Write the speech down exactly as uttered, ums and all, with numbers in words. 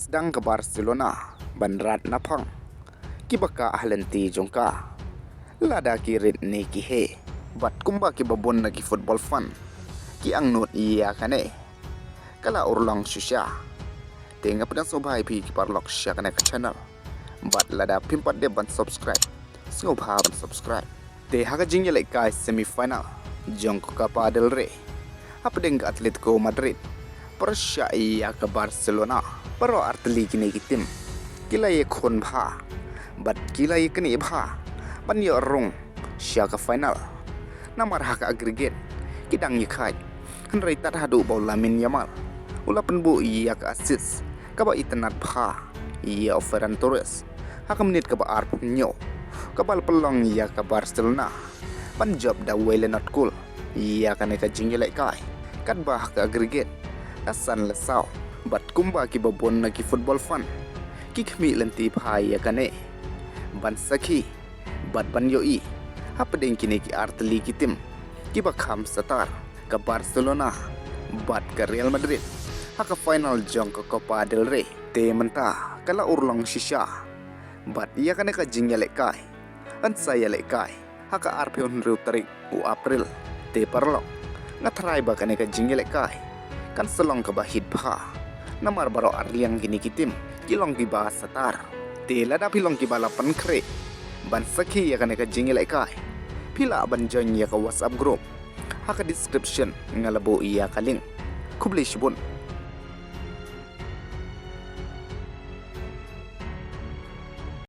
Sdang ka Barcelona ban rat na phang kiba ka ha lynti jong ka. Lada ki rit ne ki he, bad kumba kiba bun na ki football fan ki angnud ïa kane, ka la urlong shisha. Te nga pdiang sngewbha ïa phi ki paralok sha kane ka channel. Bad lada phim pat dep ban subscribe, sngewbha ban subscribe. Te ha ka jingïalehkai semi final jong ka Copa del Rey hapdeng ka Atletico Madrid pyrshah ïa ka Barcelona, baroh artylli kine ki team ki la ïakhun bha bad ki la ïaknieh bha ban ïoh rung sha ka final. Namar ha ka aggregate ki dang ïakhaid, hynrei tad haduh ba u Lamine Yamal u la pynbuh ïa ka assist kaba itynnad bha ïa u Ferran Torres ha ka minit kaba arphew hynñiew, kaba la pynlong ïa ka Barcelona ban jop da wei la not goal ïa kane ka jingïalehkai. Katba ha ka aggregate la san la saw, bad kumba kiba bun na ki football fan ki khmih lynti bha ïa kane, ban sakhi bad ban ïohi hapdeng kine ki artylli ki team kiba kham satar, ka Barcelona bad ka Real Madrid ha ka final jong ka Copa del Rey. Te mynta ka la urlong shisha, bad ïa kane ka jingïalehkai yn sa ïalehkai ha ka arphew hynriew tarik u April. Te paralok, nga tharai ba kane ka jingïalehkai kan sa long kaba hit bha, namar baroh arliang kine ki team ki long kiba satar. Te lada phi long kiba la pynkhreh ban sakhi ïa kane ka jingïalehkai, phi lah ban join ïa ka WhatsApp group. Ha ka description nga la buh ïa ka link. Khublei shibun.